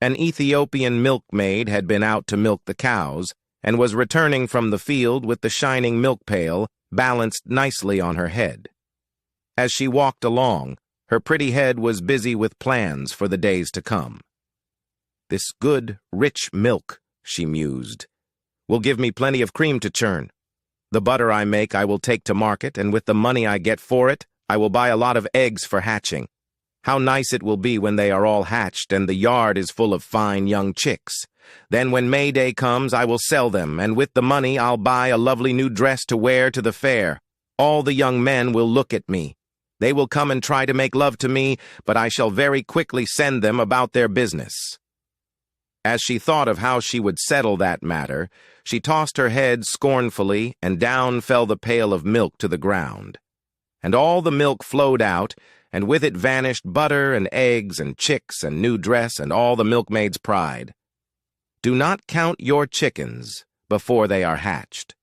An Ethiopian milkmaid had been out to milk the cows and was returning from the field with the shining milk pail balanced nicely on her head. As she walked along, her pretty head was busy with plans for the days to come. "This good, rich milk," she mused, "will give me plenty of cream to churn. The butter I make I will take to market, and with the money I get for it, I will buy a lot of eggs for hatching. How nice it will be when they are all hatched and the yard is full of fine young chicks. Then when May Day comes, I will sell them, and with the money I'll buy a lovely new dress to wear to the fair. All the young men will look at me. They will come and try to make love to me, but I shall very quickly send them about their business." As she thought of how she would settle that matter, she tossed her head scornfully, and down fell the pail of milk to the ground. And all the milk flowed out, and with it vanished butter and eggs and chicks and new dress and all the milkmaid's pride. Do not count your chickens before they are hatched.